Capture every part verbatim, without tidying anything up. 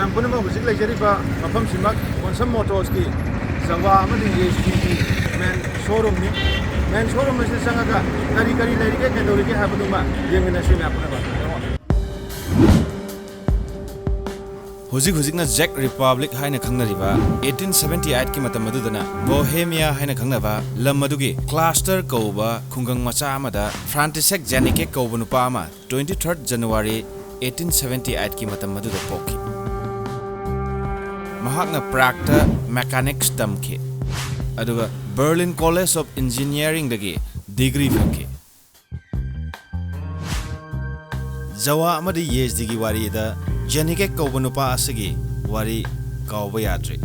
ꯃꯌꯥꯝ ꯄꯨꯝꯅꯃꯛ ꯍꯧꯖꯤꯛ ꯂꯩꯖꯔꯤꯕ ꯃꯐꯝꯁꯤꯃꯛ ꯀꯣꯟꯁꯝ ꯃꯣꯇꯣꯔꯁꯀꯤ ꯖꯋꯥ ꯑꯃꯗꯤ ꯌꯦꯁ ꯇꯤꯒꯤ ꯃꯦꯟ ꯁꯣꯔꯨꯝꯅꯤ꯫ ꯃꯦꯟ ꯁꯣꯔꯨꯝ ꯑꯁꯤꯗ ꯆꯪꯉꯒ ꯀꯔꯤ ꯀꯔꯤ ꯂꯩꯔꯤꯒꯦ, ꯀꯩꯗꯧꯔꯤꯒꯦ ꯍꯥꯏꯕꯗꯨꯃ ꯌꯦꯡꯃꯤꯟꯅꯁꯤ ꯃꯌꯥꯝ ꯄꯨꯝꯅꯃꯛ꯫ ꯍꯧꯖꯤꯛ ꯍꯧꯖꯤꯛꯅ ꯖꯦꯛ ꯔꯤꯄꯕ꯭ꯂꯤꯛ ꯍꯥꯏꯅ ꯈꯪꯅꯔꯤꯕ eighteen seventy eight ꯀꯤ ꯃꯇꯝ ꯑꯗꯨꯗꯅ ꯕꯣꯍꯦꯃꯤꯌꯥ ꯍꯥꯏꯅ ꯈꯪꯅꯕ ꯂꯝ ꯑꯗꯨꯒꯤ ꯀ꯭ꯂꯥꯁꯇꯔ ꯀꯧꯕ ꯈꯨꯡꯒꯪ ꯃꯆꯥ ꯑꯃꯗ ꯐ꯭ꯔꯥꯟꯇꯤꯁꯦꯛ ꯖꯦꯅꯤꯀꯦꯛ ꯀꯧꯕ ꯅꯨꯄꯥ ꯑꯃ twenty third January eighteen seventy eight ꯀꯤ ꯃꯇꯝ ꯑꯗꯨꯗ ꯄꯣꯛꯈꯤ꯫ ꯃꯍꯥꯛꯅ ꯄ꯭ꯔꯥꯒꯇ ꯃꯦꯀꯥꯅꯤꯛꯁ ꯇꯝꯈꯤ, ꯑꯗꯨꯒ ꯕꯔꯂꯤꯟ ꯀꯣꯂꯦꯖ ꯑꯣꯐ ꯏꯟꯖꯤꯅꯤꯌꯥꯔꯤꯡꯗꯒꯤ ꯗꯤꯒ꯭ꯔꯤ ꯐꯪꯈꯤ꯫ ꯖꯋꯥ ꯑꯃꯗꯤ ꯌꯦꯁꯗꯤꯒꯤ ꯋꯥꯔꯤꯗ ꯖꯦꯅꯤꯀꯦꯛ ꯀꯧꯕ ꯅꯨꯄꯥ ꯑꯁꯤꯒꯤ ꯋꯥꯔꯤ ꯀꯥꯎꯕ ꯌꯥꯗ꯭ꯔꯤ꯫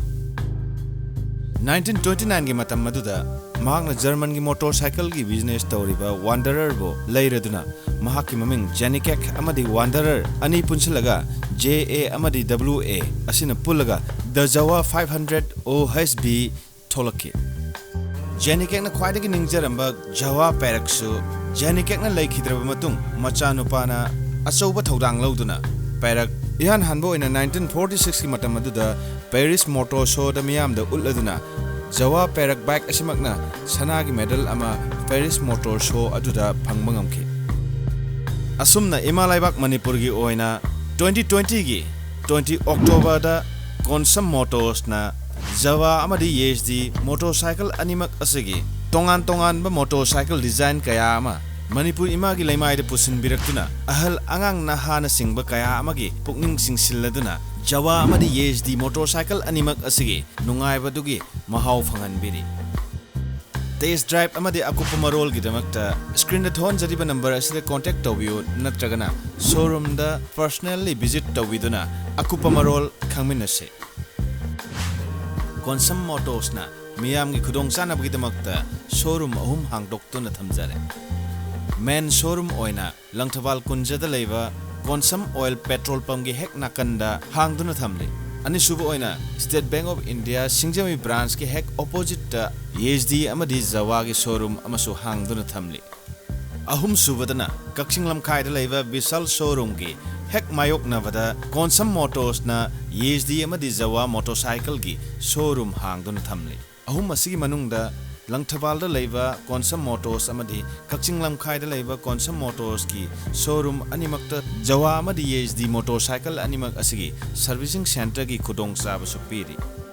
Nineteen twenty nine ꯒꯤ ꯃꯇꯝ ꯑꯗꯨꯗ ꯃꯍꯥꯛꯅ ꯖꯔꯃꯟꯒꯤ ꯃꯣꯇꯣꯔꯁꯥꯏꯀꯜꯒꯤ ꯕꯤꯖꯤꯅꯦꯁ ꯇꯧꯔꯤꯕ ꯋꯥꯟꯗꯔꯔꯕꯨ ꯂꯩꯔꯗꯨꯅ ꯃꯍꯥꯛꯀꯤ ꯃꯃꯤꯡ ꯖꯦꯅꯤꯀꯦꯛ ꯑꯃꯗꯤ ꯋꯥꯟꯗꯔꯔ ꯑꯅꯤ ꯄꯨꯟꯁꯤꯜꯂꯒ J A ꯑꯃꯗꯤ W A ꯑꯁꯤꯅ ꯄꯨꯜꯂꯒ The Jawa five hundred O H B ꯊꯣꯛꯂꯛꯈꯤ꯫ ꯖꯦꯅꯤꯀꯦꯛꯅ ꯈ꯭ꯋꯥꯏꯗꯒꯤ ꯅꯤꯡꯖꯔꯝꯕ ꯖꯋꯥ ꯄꯦꯔꯛꯁꯨ ꯖꯦꯅꯤꯀꯦꯛꯅ ꯂꯩꯈꯤꯗ꯭ꯔꯕ ꯃꯇꯨꯡ ꯃꯆꯥꯅꯨꯄꯥꯅ ꯑꯆꯧꯕ ꯊꯧꯗꯥꯡ ꯂꯧꯗꯨꯅ ꯄꯦꯔꯛ ꯏꯍꯥꯟ ꯍꯥꯟꯕ ꯑꯣꯏꯅ nineteen forty six ꯀꯤ ꯃꯇꯝ ꯑꯗꯨꯗ ꯄꯦꯔꯤꯁ ꯃꯣꯇꯣꯔ ꯁꯣꯗ ꯃꯤꯌꯥꯝꯗ ꯎꯠꯂꯗꯨꯅ ꯖꯋꯥ ꯄꯦꯔꯛ ꯕꯥꯏꯛ ꯑꯁꯤꯃꯛꯅ ꯁꯅꯥꯒꯤ ꯃꯦꯗꯜ ꯑꯃ ꯄꯦꯔꯤꯁ ꯃꯣꯇꯣꯔ ꯁꯣ ꯑꯗꯨꯗ ꯐꯪꯕ ꯉꯝꯈꯤ꯫ ꯑꯁꯨꯝꯅ ꯏꯃꯥ ꯂꯩꯕꯥꯛ ꯃꯅꯤꯄꯨꯔꯒꯤ ꯑꯣꯏꯅ twenty twenty ꯒꯤ twenty October ꯗ ꯀꯣꯟꯁꯝ ꯃꯣꯇꯣꯔꯁꯅ ꯖꯋꯥ ꯑꯃꯗꯤ ꯌꯦꯁꯗꯤ ꯃꯣꯇꯣꯔꯁꯥꯏꯀꯜ ꯑꯅꯤꯃꯛ ꯑꯁꯤꯒꯤ ꯇꯣꯉꯥꯟ ꯇꯣꯉꯥꯟꯕ ꯃꯣꯇꯣꯔꯁꯥꯏꯀꯜ ꯗꯤꯖꯥꯏꯟ ꯀꯌꯥ ꯑꯃ ꯃꯅꯤꯄꯨꯔ ꯏꯃꯥꯒꯤ ꯂꯩꯃꯥꯏꯗ ꯄꯨꯁꯤꯟꯕꯤꯔꯛꯇꯨꯅ ꯑꯍꯜ ꯑꯉꯥꯡ ꯅꯍꯥꯅꯆꯤꯡꯕ ꯀꯌꯥ ꯑꯃꯒꯤ ꯄꯨꯛꯅꯤꯡ ꯆꯤꯡꯁꯤꯜꯂꯗꯨꯅ ꯖꯋꯥ ꯑꯃꯗꯤ ꯌꯦꯁꯗꯤ ꯃꯣꯇꯣꯔꯁꯥꯏꯀꯜ ꯑꯅꯤꯃꯛ ꯑꯁꯤꯒꯤ ꯅꯨꯡꯉꯥꯏꯕꯗꯨꯒꯤ ꯃꯍꯥꯎ ꯐꯪꯍꯟꯕꯤꯔꯤ꯫ ꯇꯦꯁ ꯗ꯭ꯔꯥꯏꯚ ꯑꯃꯗꯤ ꯑꯀꯨꯞꯄ ꯃꯔꯣꯜꯒꯤꯗꯃꯛꯇ ꯁ꯭ꯀ꯭ꯔꯤꯟꯗ ꯊꯣꯟꯖꯔꯤꯕ ꯅꯝꯕꯔ ꯑꯁꯤꯗ ꯀꯣꯟꯇꯦꯛ ꯇꯧꯕꯤꯌꯨ, ꯅꯠꯇ꯭ꯔꯒꯅ ꯁꯣꯔꯨꯝꯗ ꯄꯔꯁꯅꯦꯜꯂꯤ ꯚꯤꯖꯤꯠ ꯇꯧꯕꯤꯗꯨꯅ ꯑꯀꯨꯞꯄ ꯃꯔꯣꯜ ꯈꯪꯃꯤꯟꯅꯁꯤ꯫ ꯀꯣꯟꯁꯝ ꯃꯣꯇꯣꯔꯁꯅ ꯃꯤꯌꯥꯝꯒꯤ ꯈꯨꯗꯣꯡꯆꯥꯅꯕꯒꯤꯗꯃꯛꯇ ꯁꯣꯔꯨꯝ ꯑꯍꯨꯝ ꯍꯥꯡꯗꯣꯛꯇꯨꯅ ꯊꯝꯖꯔꯦ꯫ ꯃꯦꯟ ꯁꯣꯔꯨꯝ ꯑꯣꯏꯅ ꯂꯪꯊꯕꯥꯜ ꯀꯨꯟꯖꯗ ꯂꯩꯕ ꯀꯣꯟꯁꯝ ꯑꯣꯏꯜ ꯄꯦꯇ꯭ꯔꯣꯜ ꯄꯝꯒꯤ ꯍꯦꯛ ꯅꯥꯀꯟꯗ ꯍꯥꯡꯗꯨꯅ ꯊꯝꯂꯤ꯫ ꯑꯅꯤꯁꯨꯕ ꯑꯣꯏꯅ ꯁ꯭ꯇꯦꯠ ꯕꯦꯡꯛ ꯑꯣꯐ ꯏꯟꯗꯤꯌꯥ ꯁꯤꯡꯖꯃꯩ ꯕ꯭ꯔꯥꯟꯁꯀꯤ ꯍꯦꯛ ꯑꯣꯄꯣꯖꯤꯠꯇ ꯌꯦꯁꯗꯤ ꯑꯃꯗꯤ ꯖꯋꯥꯒꯤ ꯁꯣꯔꯨꯝ ꯑꯃꯁꯨ ꯍꯥꯡꯗꯨꯅ ꯊꯝꯂꯤ꯫ ꯑꯍꯨꯝꯁꯨꯕꯗꯅ ꯀꯛꯆꯤꯡ ꯂꯝꯈꯥꯏꯗ ꯂꯩꯕ ꯕꯤꯁꯥꯜ showroomꯒꯤ ꯍꯦꯛ ꯃꯥꯌꯣꯛꯅꯕꯗ ꯀꯣꯟꯁꯝ Motorsꯅ Yezdi ꯑꯃꯗꯤ Jawa motorcycleꯒꯤ showroom ꯍꯥꯡꯗꯨꯅ ꯊꯝꯂꯤ꯫ ꯑꯍꯨꯝ ꯑꯁꯤꯒꯤ ꯃꯅꯨꯡꯗ ꯂꯪꯊꯕꯥꯜꯗ ꯂꯩꯕ ꯀꯣꯟꯁꯝ Motors ꯑꯃꯗꯤ ꯀꯛꯆꯤꯡ ꯂꯝꯈꯥꯏꯗ ꯂꯩꯕ ꯀꯣꯟꯁꯝ Motorsꯀꯤ showroom ꯑꯅꯤꯃꯛꯇ Jawa ꯑꯃꯗꯤ Yezdi motorcycle ꯑꯅꯤꯃꯛ ꯑꯁꯤꯒꯤ servicing centreꯒꯤ ꯈꯨꯗꯣꯡꯆꯥꯕꯁꯨ ꯄꯤꯔꯤ꯫